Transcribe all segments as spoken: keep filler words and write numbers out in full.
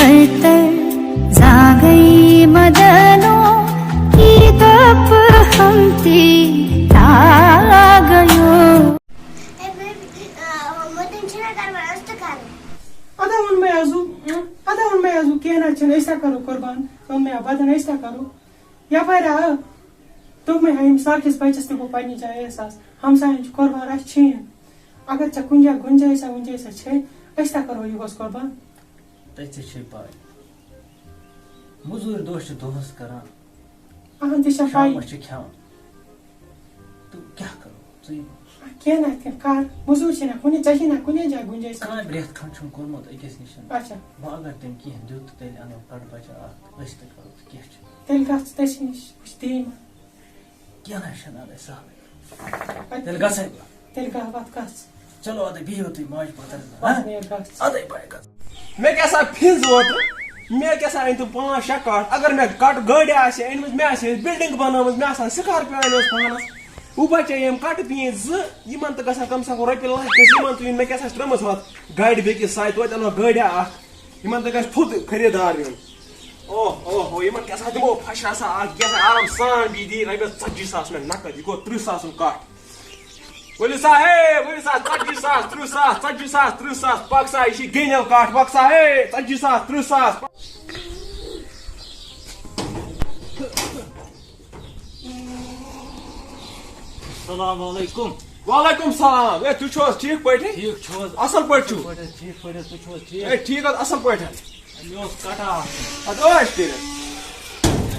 تر تر زاگئی مدنو کی گپ ہم تی آ گیو۔ ادا ووٚن مےٚ آزو، ادا ووٚن مےٚ آزو، کینٛہہ نہ چھُنہٕ، أسۍ ہا کرو قربان۔ ووٚن مےٚ، بدن أسۍ ہا کرو۔ یپٲرۍ آ، دوٚپمَے ہا، ییٚمِس لۄکٹِس بَچَس تہِ گوٚو پنٛنہِ جایہِ احساس، ہمسایَن چھُ قۄربان، اَسہِ چھِی نہٕ۔ اگر ژےٚ کُنہِ جایہِ گُنجٲیِشا وُنجٲیِشا چھے، أسۍ تہِ کَرو یِہُس قۄربان۔ ژےٚ تہِ چھے پَے، مٔزوٗرۍ دۄہ چھِ دۄہَس کَران، اَہَن، تہِ چھےٚ پَے۔ شامَس چھِ کھٮ۪وان۔ تہٕ کیٛاہ کَرو؟ ژٕے وَن۔ کینٛہہ نہ، کینٛہہ کَر۔ مٔزوٗرۍ چھے نہ کُنہِ، ژےٚ چھے نہ کُنہِ جایہِ گُنجٲیِش۔ کانٛہہ رٮ۪تھ کھنٛڈ چھُنہٕ کوٚرمُت أکِس نِش۔ اچھا۔ وۄنۍ اگر تٔمۍ کینٛہہ دیُت، تیٚلہِ اَنو کَٹہٕ بَچہٕ اَکھ، أسۍ تہِ کَرو، تہٕ کیٛاہ چھُ؟ تیٚلہِ گژھ ژٕ تٔسی نِش، وٕچھ دِیہِ ما۔ کینٛہہ نہ چھُنہٕ، اَدٕ سہلٕے۔ اَدٕ تیٚلہِ گژھے بہٕ۔ تیٚلہِ گژھ، وَتھ گژھ۔ چلو، اَدٕ بِہِو تُہۍ ماجہِ پَتَر۔ وَتھ ہہ؟ نیرٕ گژھ۔ اَدَے بہٕ گژھٕ۔ مےٚ کیٛاہ سا پھِز اوترٕ، مےٚ کیٛاہ سا أنۍ تِم پانٛژھ شےٚ کَٹھ۔ اگر مےٚ کَٹہٕ گٲڑۍ آسہِ ہے أنۍمٕژ، مےٚ آسہِ ہے بِلڈِنٛگ بَنٲومٕژ، مےٚ آسہٕ ہا سِکارپیو اَنِمٕژ پانَس۔ وۄنۍ بَچے یِم کَٹہٕ پیٖنٛتۍ زٕ، یِمَن تہٕ گژھِ ہا کَم سے کَم رۄپیہِ لَچھ گٔژھۍ یِمَن تہٕ یُن۔ مےٚ کیٛاہ سا چھِ ترٛٲومٕژ ہۄتھ گاڑِ بیٚکِس سایہِ، توتہِ اَنہٕ ہا گٲڑیٛا اَکھ۔ یِمَن تہٕ گژھِ تھوٚد خریٖدار یُن۔ اوہ، اوہ، اوہ، یِمَن کیٛاہ سا دِمو پھَش ہسا اَکھ، یہِ کیٛاہ سا آرام سان دی، دی رۄپیَس ژَتجی ساس مےٚ نَقٕد، یہِ گوٚو تٕرٛہ ساسُن کَٹھ۔ ؤلِو سا، ہے، ؤلِو سا، ژَتجی ساس، تٕرٛہ ساس، ژَتجی ساس، تٕرٛہ ساس، پَک سا، یہِ چھِ گِنٛدِو کَٹھ، پَک سا، ہے، ژَتجی ساس، تٕرٛہ ساس۔ السلام علیکم۔ وعلیکم السلام۔ ہے، تُہۍ چھِو حظ ٹھیٖک پٲٹھۍ؟ ٹھیٖک چھِو حظ؟ اَصٕل پٲٹھۍ چھِو؟ اَصٕل پٲٹھۍ حظ، ٹھیٖک پٲٹھۍ حظ، تُہۍ چھِو حظ ٹھیٖک؟ ہے، ٹھیٖک حظ، اَصٕل پٲٹھۍ۔ مےٚ اوس کَٹہٕ اَکھ۔ اَدٕ ٲش کٔرِتھ۔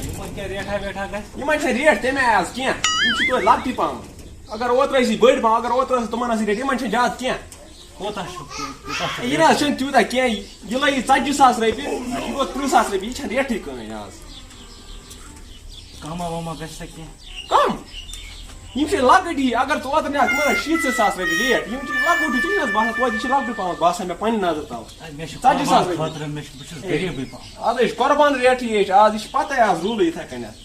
یِمَن کیٛاہ ریٹھا ویٹھا گژھِ؟ یِمَن چھَنہٕ ریٹ تَمہِ آیہِ آز کینٛہہ۔ یِم چھِ توتہِ لۄکٹی پَہَم۔ اگر اوترٕ ٲسی بٔڑۍ پَہَم، اگر اوترٕ ٲس تِمَن ٲسۍ ریٹ، یِمَن چھَنہٕ زیادٕ کینٛہہ۔ کوتاہ چھُ؟ کوٗتاہ چھُ یہِ نہ حظ ریٹ؟ چھُنہٕ تیوٗتاہ کینٛہہ۔ یہِ لَگہِ ژَتجی ساس رۄپیہِ، یہِ گوٚو تٕرٛہ ساس رۄپیہِ، یہِ چھَنہٕ ریٹھٕے کٕہٕنۍ آز۔ کَما وَما گژھِ سا کینٛہہ؟ کَم؟ یِم چھِ لۄکٕٹۍ ہی، اگر ژٕ اوترٕ نِہَکھ تِمَن ٲس شیٖتھ ساس رۄپیہِ ریٹ، یِم چھِ لۄکٕٹۍ، ژےٚ چھُنہٕ حظ باسان توتہِ یہِ چھِ لۄکٹُے پَہَم باسان مےٚ پنٛنہِ نظرٕ تَل۔ ہے، مےٚ چھِ ژَتجی ساس قۄربان رۄپیہِ۔ خٲطرٕ، مےٚ چھِ، بہٕ چھُس غریٖبٕے پَہَم۔ اَدٕ أسۍ چھِ قۄربان ریٹھٕے یے چھِ آز، یہِ چھِ پَتَے آز روٗلٕے یِتھَے کٔنٮ۪تھ۔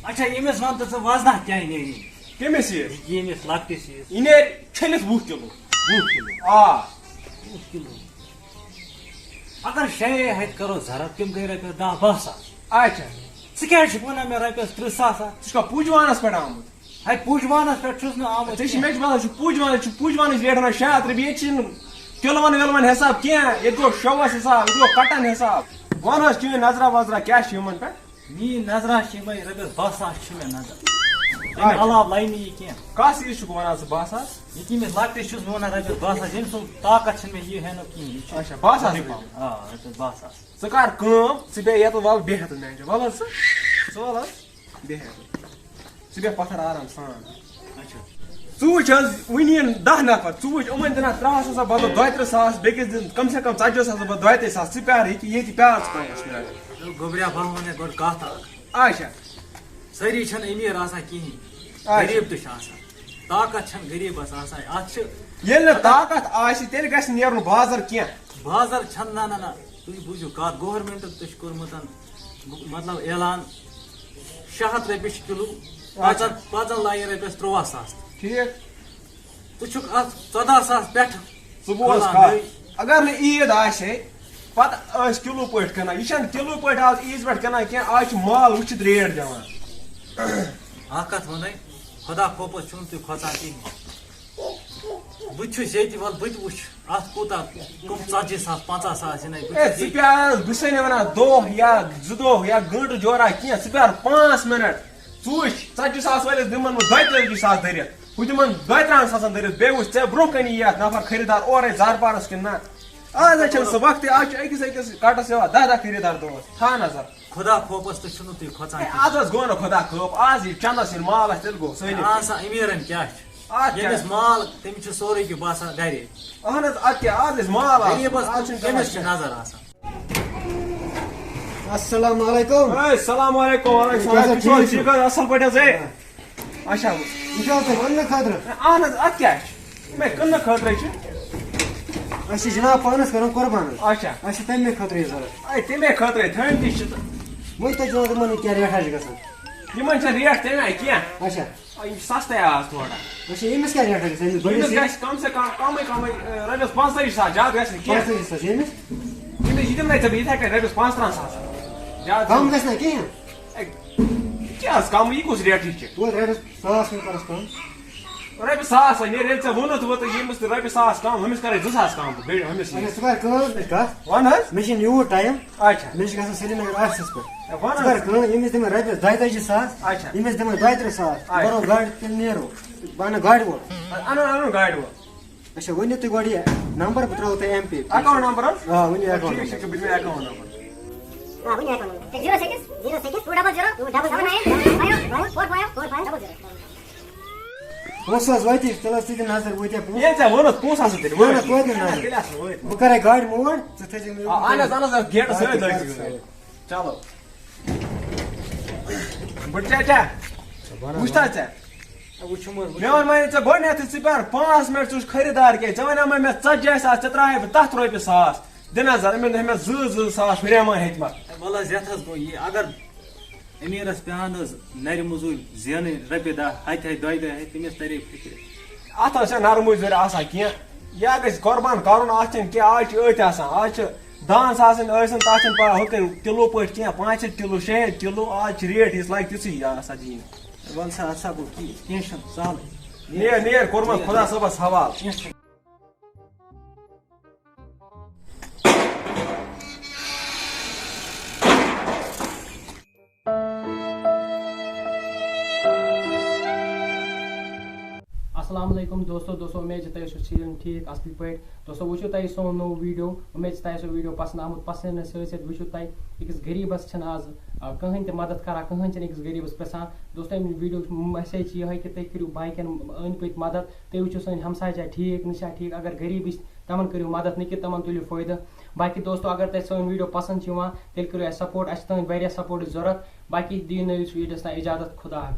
اچھا، ییٚمِس وَن تہٕ ژٕ وزنہ کیٛاہ نیری؟ کٔمِس یہِ؟ ییٚمِس لۄکٹِس یِیِس۔ یہِ نیرِ چھٔلِتھ وُہ کِلوٗ۔ وُہ کِلوٗ۔ آ۔ وُہ کِلوٗ۔ اگر شےٚ ہَتہِ کرو ضرب، تِم گٔے رۄپیَس دَہ باہ ساس۔ اچھا۔ ژٕ کیٛازِ چھُکھ وَنان مےٚ رۄپیَس تٕرٛہ ساس ہا؟ ژٕ چھُکھا پوٗجوانَس پٮ۪ٹھ آمُت؟ ہے، پوٗجوانَس پٮ۪ٹھ چھُس نہٕ آمُت ژےٚ چھِ، کینٛہہ۔ مےٚ چھِ باسان، ژٕ چھُکھ پوٗجوانَس، ژٕ چھُکھ پوٗجوانَس ریٹَن شےٚ ہَتھ رۄپیہِ، ییٚتہِ چھِنہٕ کِلوَن وِلوَن حِساب کینٛہہ، ییٚتہِ گوٚو شوَس حِساب، ییٚتہِ گوٚو کَٹَن حِساب۔ وَن حظ چٲنۍ نظرا وظرا کیٛاہ چھِ یِمَن پٮ۪ٹھ؟ میٛٲنۍ نظرا چھِ یِمَے رۄپیَس باہ ساس چھِ مےٚ نظر۔ اَمہِ اچھا۔ علاوٕ لَیہِ نہٕ یہِ کینٛہہ۔ کَس عیٖز چھُکھ وَنان ژٕ باہ ساس؟ ییٚکیٛاہ مےٚ لۄکٹِس چھُس بہٕ وَنان رۄپیَس باہ ساس، ییٚمہِ سُنٛد طاقت چھِنہٕ مےٚ یہِ ہٮ۪نُک کِہیٖنۍ۔ یہِ چھُ اچھا، باہ ساس رۄپیہِ؟ آ، رۄپیَس باہ ساس۔ ژٕ کر کٲم، ژٕ بیٚہہ یَتھ وَل بیٚہہ یَتھ میچ، وَل حظ ژٕ، ژٕ وَل حظ، بیٚہہ یَتھ۔ ژٕ بیٚہہ پَتھر آرام سان۔ اچھا۔ ژٕ وٕچھ حظ، وٕنہِ یِن دَہ نفر، ژٕ وٕچھ یِمَن دِنہ ترٛےٚ ساس ہسا بدل دۄیہِ ترٛہ ساس، بیٚکِس دِن کم سے کم ژتجی ساس بدل دۄیہِ ترٛہ ساس، ژٕ پیار ییٚتی، ییٚتی پیار ژٕ پانٛژھ منٹ۔ ہے گوٚبریا، بہٕ وَنَے گۄڈٕ کَتھ اَکھ۔ اچھا۔ سٲری چھِنہٕ أمیٖر آسان کِہیٖنۍ، اچھا۔ غریٖب تہِ چھِ آسان۔ طاقت چھَنہٕ غریٖبَس آسان۔ اَتھ چھِ ییٚلہِ نہٕ طاقت آسہِ، تیٚلہِ گژھِ نیرُن بازر کینٛہہ۔ بازر چھَنہٕ، نہ، نہ، نہ۔ تُہۍ بوٗزِو کَتھ، گورمٮ۪نٛٹَن تہِ چھُ کوٚرمُت، مطلب، اعلان، شےٚ ہَتھ رۄپیہِ چھِ کِلوٗ، اچھا۔ پَژَن، پَژَن لایہِ رۄپیَس تُرٛواہ ساس۔ ٹھیٖک۔ ژٕ چھُکھ اَتھ ژۄداہ ساس پٮ۪ٹھ ژٕ بوز کٕنان کَتھ۔ بیٚیہِ۔ اگر نہٕ عیٖد آسہِ ہے، پَتہٕ ٲسۍ کِلوٗ پٲٹھۍ کٕنان۔ یہِ چھَنہٕ کِلوٗ پٲٹھۍ آز عیٖذ پٮ۪ٹھ کٕنان کینٛہہ، آز چھُ مال وٕچھِتھ ریٹ دِوان۔ اَکھ کَتھ وَنَے، خۄدا خوفَس چھُنہٕ تُہۍ کھۄژان کِہیٖنۍ۔ بہٕ تہِ چھُس ییٚتہِ، وَلہٕ بہٕ تہِ وٕچھِ۔ اَتھ کوٗتاہ، کٕم ژتجی ساس، پنٛژاہ ساس یِنَے، بہٕ اے، چھُس ژٕ ییٚتہِ۔ پیار، بہٕ چھُسَے نہٕ وَنان دۄہ یا زٕ دۄہ یا گٲنٛٹہٕ جورا کینٛہہ، ژٕ پیار پانٛژھ مِنٹ۔ ژٕ وٕچھ، ژتجی ساس وٲلِس دِمَن بہٕ دۄیہِ تٲجی ساس دٔرِتھ، ہُہ دِمَن دۄیہِ تٕرٛہَن ساسَن دٔرِتھ، بیٚیہِ وٕچھ ژےٚ برٛونٛہہ کَنہِ یِیہِ یَتھ نفر خریٖدار اورَے زارپارَس کِنہٕ نہ۔ آز حظ چھَنہٕ سُہ وقتٕے، آز چھُ أکِس أکِس کَٹَس یِوان دَہ دَہ خریٖدار دۄہَس، تھاو نظر۔ خۄدا خوفَس تہٕ چھُنہٕ تُہۍ کھۄژان ہے، کینٛہہ۔ آز حظ گوٚو نہٕ خۄدا خوف، آز یہِ چَندَس ییٚلہِ مال آسہِ، تیٚلہِ گوٚو سٲلِم۔ آ، سا أمیٖرَن کیٛاہ چھُ؟ اَتھ کیٛاہ؟ ییٚمِس مال، تٔمِس چھُ سورُے کینٛہہ باسان گَرے۔ اَہَن حظ، اَدٕ کیٛاہ، آز ٲسۍ مال آسان، غریٖبَس آز چھُنہٕ کٔمِس کانٛہہ چھِ نظر۔ نظر آسان؟ السلام علیکم۔ ہے، السلام علیکم، وعلیکم السلام۔ کیٛاہ سا تُہۍ چھِو حظ ٹھیٖک چھِو؟ ٹھیٖک حظ، اَصٕل پٲٹھۍ حظ، ہے؟ آ۔ اچھا۔ یہِ چھُ حظ تۄہہِ وَننہٕ خٲطرٕ؟ اَہَن حظ، اَتھ کیٛاہ چھُ؟ یہِ مےٚ کٕننہٕ خٲطرَے چھُ۔ اَسہِ چھِ جِناب پانَس کَرُن قۄربان حظ۔ اچھا۔ اَسہِ چھِ تَمے خٲطرٕ یہِ ضوٚرَتھ۔ ہے، تَمے خٲطرَے تھٲومٕتۍ چھِ تہٕ۔ وۄنۍ تۄہہِ جِناب یِمَن کیٛاہ ریٹھا چھِ گژھان؟ یِمَن چھَنہٕ ریٹ تَمہِ آیہِ کینٛہہ۔ اچھا۔ یِم چھِ سَستَے آز تھوڑا۔ وۄنۍ چھِ أمِس کیٛاہ ریٹا گژھان؟ أمِس أمِس بٔڑِس گژھِ کم سے کم، کمٕے کمٕے، ٲ، رۄپیَس پانٛژتٲجی ساس، زیادٕ گژھِ نہٕ کینٛہہ۔ پانٛژتٲجی ساس أمِس؟ أمِس، یہِ دِمہٕ نَے ژےٚ بہٕ یِتھَے کٔنۍ رۄپیَس پانٛژترٕٛہَن ساسَن۔ زیادٕ کم چھُنہٕ۔ گژھِ نہ کِہیٖنۍ؟ اے، یہِ کیٛاہ حظ کم؟ یہِ کُس ریٹٕے چھِ؟ توتہِ رۄپیَس ساس کھنٛڈ کَرَس کم۔ رۄپیہِ ساس ہا نیرِ، ییٚلہِ ژےٚ ووٚنُتھ وۄنۍ تہٕ ییٚمِس تہِ رۄپیہِ ساس کم، ہُمِس کَرَے زٕ ساس کم، بیٚیہِ ہُمِس یی۔ اچھا، ژٕ کَر کٲم، ژٕ کَتھ؟ وَن حظ۔ مےٚ چھِنہٕ یوٗت ٹایم۔ اچھا۔ مےٚ چھِ گژھُن سرینگر آفسَس پٮ۪ٹھ۔ اے، وَن ژٕ کَر حظ۔ کٲم، ییٚمِس دِمَے رۄپیَس دۄیہِ تٲجی ساس، اچھا۔ ییٚمِس دِمَے دۄیہِ تٕرٛہ ساس، اچھا۔ بَرو گاڑِ تیٚلہِ نیرو۔ بہٕ اَنہٕ گاڑِ وول۔ اَنُن، اَنُن گاڑِ وول۔ اچھا، ؤنِو تُہۍ گۄڈٕ یہِ نمبر، بہٕ ترٛاوو تۄہہِ ایم پے۔ اکاؤنٹ نمبر حظ؟ آ، ؤنِو اکاؤنٹ ٹھیٖک چھُ، نمبر۔ بہٕ دِمہٕ اکاؤنٹ نمبر۔ آ، ؤنِو account number. Zero six, zero six, two double zero, two double zero, nine, five, four five, four five, double zero. پونٛسہٕ حظ وٲتی، تیٚلہِ حظ تُہۍ دِن نظر، وٲتیٛا پونٛسہٕ؟ ییٚلہِ ژےٚ ووٚنُتھ پونٛسہٕ آسَن تیٚلہِ وٲتۍ۔ وٲتۍ نہٕ نظر۔ تیٚلہِ آسَن وٲتۍ۔ بہٕ کَرَے گاڑِ موڑ، ژٕ تھٲیزِ مےٚ آ، اہن حظ، اہن حظ، گیٹَس سۭتۍ لٲگۍ زِ گٲڑۍ۔ چلو۔ بٔڑ چاچا، وٕچھتا ژےٚ؟ وٕچھُم حظ، وٕچھُم۔ مےٚ ووٚن وۄنۍ ژےٚ گۄڈٕنٮ۪تھٕے، ژٕ پَر پانٛژھ مِنٹ، ژٕ وٕچھ خریٖدار کیٛاہ۔ ژےٚ وَنیٛومَے مےٚ ژَتجی ساس، ژےٚ ترٛاوہے بہٕ تَتھ رۄپیہِ ساس۔ دِ نظر، أمۍ أنۍ مےٚ زٕ، زٕ ساس ہُریمان ہیٚتمَکھ۔ ہے، وَلہٕ حظ، یَتھ حظ گوٚو یہِ، اگر أمیٖرَس پٮ۪ہَن حظ نَرِ مٔزوٗرۍ زینٕنۍ رۄپیہِ دَہ، ہَتہِ ہَتہِ، دۄیہِ دۄہہِ ہَتہِ، تٔمِس تَرے فِکرِ۔ اَتھ حظ چھےٚ نَرٕ مٔزوٗرۍ آسان کینٛہہ۔ یہِ اگر اَسہِ قۄربان کَرُن، اَتھ چھَنہٕ کینٛہہ، آز چھِ أتھۍ آسان، آز چھِ دَہَن ساسَن ٲسِن، تَتھ چھَنہٕ پَتہٕ ہُتھ کٔنۍ کِلوٗ پٲٹھۍ کینٛہہ، پانٛژھ ہَتھ کِلوٗ، شےٚ ہَتھ کِلوٗ، آز چھِ ریٹ یِژھ لَگہِ تِژھٕے آسان دِنۍ۔ وَلہٕ سا، اَتھ سا گوٚو کینٛہہ، کینٛہہ چھُنہٕ، سہلٕے۔ نیر، نیر، کوٚرمَس خۄدا صٲبَس حوالہٕ۔ کینٛہہ چھُنہٕ۔ السلام علیکم دوستو۔ دوستو، امید چھِ تۄہہِ ٲسِو سٲلِم ٹھیٖک، اَصٕل پٲٹھۍ۔ دوستو، وٕچھِو تۄہہِ سون نوٚو ویٖڈیو۔ امید چھِ تۄہہِ آسیو ویٖڈیو پَسنٛد آمُت۔ پَسنٛد سۭتۍ سۭتۍ وٕچھِو تۄہہِ أکِس غریٖبَس چھِنہٕ آز، آ، کٕہٕنۍ تہِ مَدَد کَران، کٕہٕنۍ چھِنہٕ أکِس غریٖبَس پرٛژھان۔ دوستو، اَمہِ ویٖڈیوُک message چھِ یِہوٚے کہِ تُہۍ کٔرِو باقیَن أنٛدۍ پٔتۍ مَدَد۔ تُہۍ وٕچھِو سٲنۍ ہمساے چھا ٹھیٖک، نہ چھا ٹھیٖک۔ اگر غریٖبٕے چھِ، تِمَن کٔرِو مَدَد، نہ کہِ تِمَن تُلِو فٲیدٕ۔ باقی دوستو، اگر تۄہہِ سٲنۍ ویٖڈیو پَسنٛد چھِ یِوان، تیٚلہِ کٔرِو اَسہِ support، اَسہِ چھِ تُہٕنٛدۍ واریاہ سپورٹٕچ ضوٚرَتھ۔ باقی دِیِو نٔوِس ویٖڈیوَس تام اِجازت، خدا حافظ۔